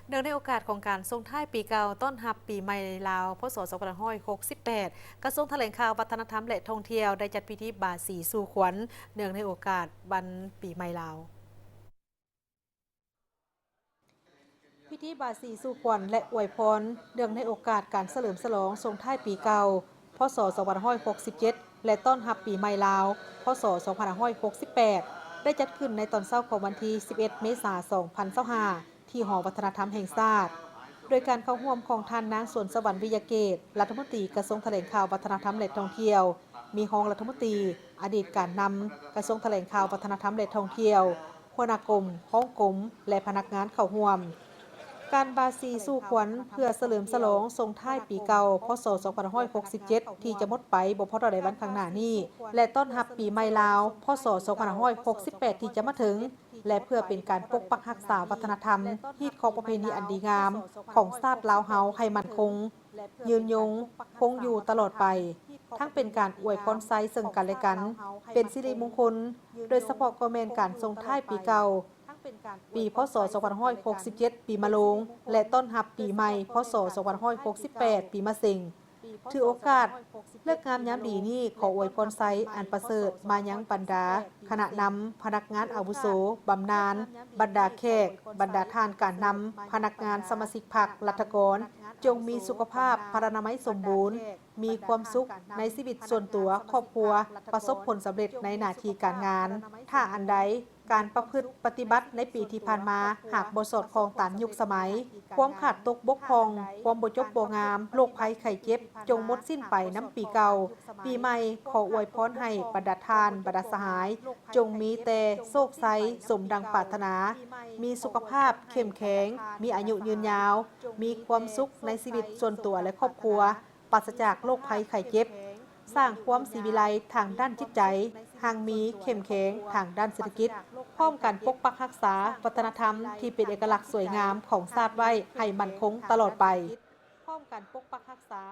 ເນື່ອງໃນໂອກາດຂອງການສົ່ງທ້າຍປີເກົ່າ ຕ້ອນຮັບປີໃໝ່ລາວ ພ.ສ. ສອງພັນຫ້າຮ້ອຍຫົກສິບແປດ ກະຊວງຖະແຫຼງຂ່າວ ວັດທະນະທຳ ແລະ ທ່ອງທ່ຽວ ໄດ້ຈັດພິທີບາສີສູ່ຂວັນ ເນື່ອງໃນໂອກາດວັນປີໃໝ່ລາວ. ພິທີບາສີສູ່ຂວັນ ແລະ ອວຍພອນ ເນື່ອງໃນໂອກາດການສະເຫຼີມສະຫຼອງສົ່ງທ້າຍປີເກົ່າ ພ.ສ. ສອງພັນຫ້າຮ້ອຍຫົກສິບເຈັດ ແລະ ຕ້ອນຮັບປີໃໝ່ລາວ ພ.ສ. ສອງພັນຫ້າຮ້ອຍຫົກສິບແປດ ໄດ້ຈັດຂຶ້ນໃນຕອນເຊົ້າຂອງວັນທີສິບເອັດ ເມສາ ສອງພັນຊາວຫ້າ ທີ່ຫໍວັດທະນະທຳແຫ່ງຊາດ ໂດຍການເຂົ້າຮ່ວມຂອງທ່ານນາງ ສວນສະຫວັນ ວິຍະເກດ ລັດຖະມົນຕີກະຊວງຖະແຫຼງຂ່າວ ວັດທະນະທຳ ແລະ ທ່ອງທ່ຽວ, ມີຮອງລັດຖະມົນຕີ, ອະດີດການນຳກະຊວງຖະແຫຼງຂ່າວ ວັດທະນະທຳ ແລະ ທ່ອງທ່ຽວ, ຫົວໜ້າກົມ, ຮອງກົມ ແລະ ພະນັກງານເຂົ້າຮ່ວມ. ການບາສີສູ່ຂວັນເພື່ອສະເຫຼີມສະຫຼອງສົ່ງທ້າຍປີເກົ່າ ພ.ສ. ສອງພັນຫ້າຮ້ອຍຫົກສິບເຈັດ ທີ່ຈະໝົດໄປບໍ່ພໍເທົ່າໃດວັນຂ້າງໜ້ານີ້ ແລະ ຕ້ອນຮັບປີໃໝ່ລາວ ພ.ສ. ສອງພັນຫ້າຮ້ອຍຫົກສິບແປດ ທີ່ຈະມາເຖິງ ແລະ ເພື່ອເປັນການປົກປັກຮັກສາວັດທະນະທຳ, ຮີດຄອງປະເພນີອັນດີງາມຂອງຊາດລາວເຮົາໃຫ້ໝັ້ນຄົງ, ຍືນຍົງ, ຄົງຢູ່ຕະຫຼອດໄປ, ທັງເປັນການອວຍພອນໄຊເຊິ່ງກັນແລະກັນ, ເປັນສິລິມຸງຄຸນ, ໂດຍສະເພາະກໍແມ່ນການສົ່ງທ້າຍປີເກົ່າ, ປີ ພ.ສ. ສອງພັນຫ້າຮ້ອຍຫົກສິບເຈັດ ປີມະໂລງ ແລະ ຕ້ອນຮັບປີໃໝ່ ພ.ສ. ສອງພັນຫ້າຮ້ອຍຫົກສິບແປດ ປີມະເສັງ. ຖືໂອກາດເລີກງາມຍາມດີນີ້ ຂໍອວຍພອນໄຊອັນປະເສີດມາຍັງບັນດາຄະນະນຳ, ພະນັກງານອາວຸໂສ, ບຳນານ, ບັນດາແຂກ, ບັນດາທ່ານການນຳ, ພະນັກງານ, ສະມາຊິກພັກ, ລັດຖະກອນ, ຈົ່ງມີສຸຂະພາບ, ພະລານາໄມສົມບູນ, ມີຄວາມສຸກໃນຊີວິດສ່ວນຕົວ, ຄອບຄົວ, ປະສົບຜົນສຳເລັດໃນໜ້າທີ່ການງານ. ຖ້າອັນໃດ ການປະພຶດປະຕິບັດໃນປີທີ່ຜ່ານມາຫາກບໍ່ສອດຄ່ອງຕາມຍຸກສະໄໝ, ຄວາມຂາດຕົກບົກຜ່ອງ, ຄວາມບໍ່ຈົບບໍ່ງາມ, ໂລກໄພໄຂ້ເຈັບ ຈົ່ງໝົດສິ້ນໄປນຳປີເກົ່າ. ປີໃໝ່ ຂໍອວຍພອນໃຫ້ບັນດາທ່ານ, ບັນດາສະຫາຍ ຈົ່ງມີແຕ່ໂຊກໄຊສົມດັ່ງປາດຖະໜາ, ມີສຸຂະພາບເຂັ້ມແຂງ, ມີອາຍຸຍືນຍາວ, ມີຄວາມສຸກໃນຊີວິດສ່ວນຕົວ ແລະ ຄອບຄົວ, ປາສະຈາກໂລກໄພໄຂ້ເຈັບ, ສ້າງຄວາມສີວິໄລທາງດ້ານຈິດໃຈ, ຮັ່ງມີເຂັ້ມແຂງທາງດ້ານເສດຖະກິດ, ພ້ອມກັນປົກປັກຮັກສາວັດທະນະທຳທີ່ເປັນເອກະລັກສວຍງາມຂອງຊາດໄວ້ໃຫ້ໝັ້ນຄົງຕະຫຼອດໄປ. ພ້ອມກັນປົກປັກຮັກສາ